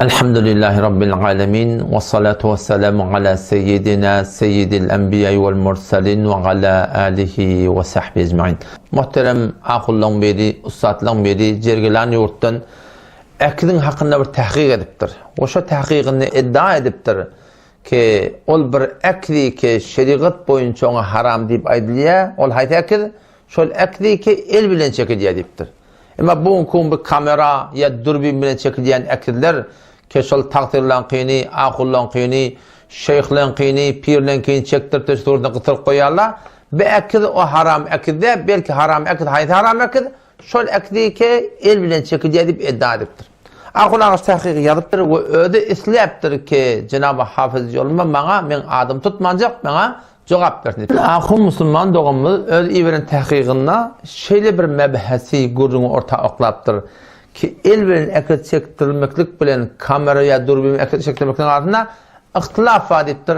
Elhamdülillahi Rabbil alemin ve salatu ve selamu ala seyyidina seyyidil enbiya vel mursalin ve ala alihi ve sahbihi ecmain. Muhterem ahullaň biri, ussatlaň biri Jergilan ýurtdan äkiziň hakynda bir tahkyk edipdir. We şo tahkygynda iddia edipdir ki, ol bir äkizi ki şerigat boýunça oňa haram diýip aýdylýar, ol haýsy äkiz? Şol äkizi ki el bilen çekilýär diýipdir. Emma bu günki gün bu kamera ýa dürbin bilen çekilýän äkizler ke şol tagtyrlaňkyny, ahullaňkyny, şeýhleňkini, pirleňkini çekdirip-de suratyna gysyryp goýýarlar. Bu äkiz o haram äkiz däl, belki haram äkiz haýsy haram äkiz? Şol äkizi ke el bilen çekilýär diýip edda edipdir. Ahun aga şu tahkygy ýazypdyr we özi isläpdir ki, Jenab-y Hafyz Ýolma maňa meň adymy tutmanjak maňa Jogap bersin. Ahun musulman doganymyz öz iberen tahkygynda şeýle bir mebhesi gürrüňi orta oklapdyr ki, el bilen ekret çekdirilmeklik bilen kamera ýa dürbin ekret çekdirmekligiň arasynda yhtylaf bar diýipdir.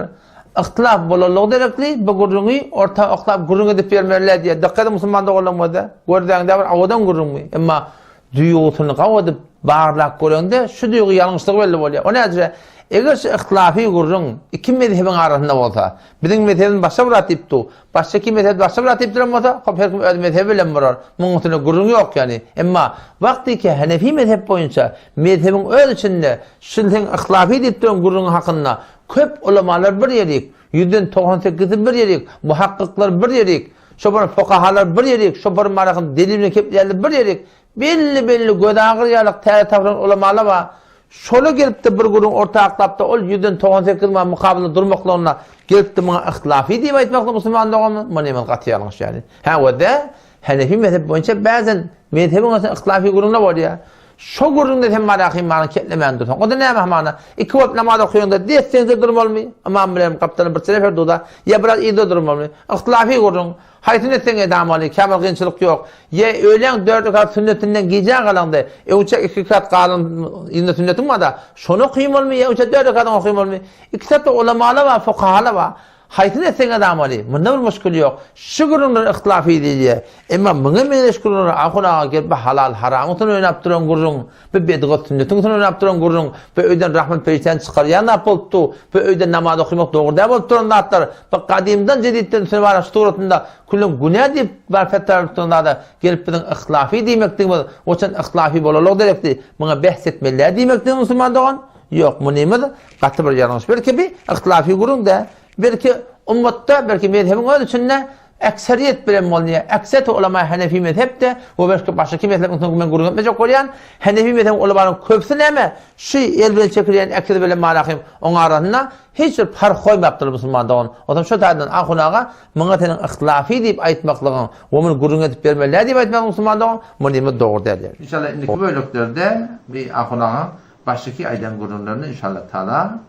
Yhtylaf bolanlygy derekli bu gürrüňi orta oklap gürrüň edip bermeliler diýýär. Dykgat ediň musulman doganlarymyza, gördäňde bir owadan gürrüňmi? Emma Duýgusyny gawadyp barlap göreňde şu duýgy ýalňyşlygy belli bolýar. O nädire? Eger şu yhtilafy gürrüň iki mezhebiň arasynda bolsa, biziň mezhebimiz başga bir zat diýip dur, başga iki mezhep başga bir zat diýip duran bolsa, hop her kim öz mezhebi bilen bolar. Munuň üstünde gürrüň ýok ýagny. Emma wagtyky Hanefi mezhep boýunça mezhebiň öz içinde şu seň yhtilafy diýip duran gürrüňiň hakynda köp ulamalar bir ýerik, ýüzden 90 sekizisi bir ýerik, muhakkyklar bir ýerik, Şo bir fukahalar bir ýerik, şo bir marahym delil bilen kepleýänler bir ýerik. Belli-belli göz agyrýarlyk täze tapylan ulamalar bar. Şola gelipdi bir gürrüň orta aklapda ol ýüzden 98 maňa mukabylda durmaklygyna gelipdi muňa yhtilafy diýip aýtmaklyk musulman doganlar muny men gaty ýalňyş ýaly. Hä we-de Hanefi mezhep boýunça bäzen mezhebiň arasynda yhtilafy gürrüňler bolýar. Şo gürrüňde sen marahym maňa keplemän dursaň, o-da näme hamana? Iki bolup namaz okaýaňda desseňde durmalymy? Ymam bilen gapdalynda bir nefer dur-da, ýa biraz yzda durmalymy? Yhtylafy gürrüň. Haýsyny etseň edamaly, käbir kynçylyk ýok. Ýa öýläň dört rekat sünnetinden gijä galaňda, öňçä iki rekat galan yzynda sünnetiň bar-da, şony okaýmalymy ýa öňçä dört rekatyňy okaýmalymy? Ikisi-de ulamalar bar, fukahalar bar. Haýsyny etseň edamaly, munda bir muşkil ýok. Şu gürrüňler yhtilafy diýilýär. Emma muňa meňzeş gürrüňler ahun aga gelip bu halal haramyň üstünde oýnap duran gürrüň, bu bedgat sünnetiň üstünde oýnap duran gürrüň, bu öýden rahmet perişdäni çykarýan zat bolup dur, bu öýde namaz okamak dogry däl bolup duran zatlar, bu gadymdan jeditden üstüne baran şu suratynda külüň günä diýip bar fetwa berip duran zada gelip biziň yhtilafy diýmekdigimiz, oçan yhtilafy bolarlygy derekli, muňa behs etmeli däl diýmekdigimiz musulman dogan? Ýok, munymyz gaty bir ýalňyş. Belki bi yhtilafy gürrüň däl. Belki ummatda, belki mezhebiň öz içinde ekseriýet bilen bolunýar. Ekseriýet ulama Hanefi mezhepde we belki başga iki mezhebiň soňky men gürrüň etmejek bolýan. Hanefi mezhebiň ulamalaryň köpüsi näme? Şu el bilen çekilýän ekiz bilen malahym oň arasynda hiç bir parh goýmapdyr musulman dogan. Onsoň şu taýdan ahun aga muňa seniň yhtilafy diýip aýtmaklygyň we muny gürrüň edip bermeli däl diýip aýtmagyň musulman dogan munymy dogry däl. Inşallah indiki böleklerde bi ahun aga Başdaky aýdan gürrüňlerini inşallah taala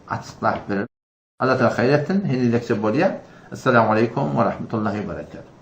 açyklap berer. Allah taala haýyr etsin. Henizekçe bolýa. Essalamu aleýkum we rahmetullahi we berekatuh.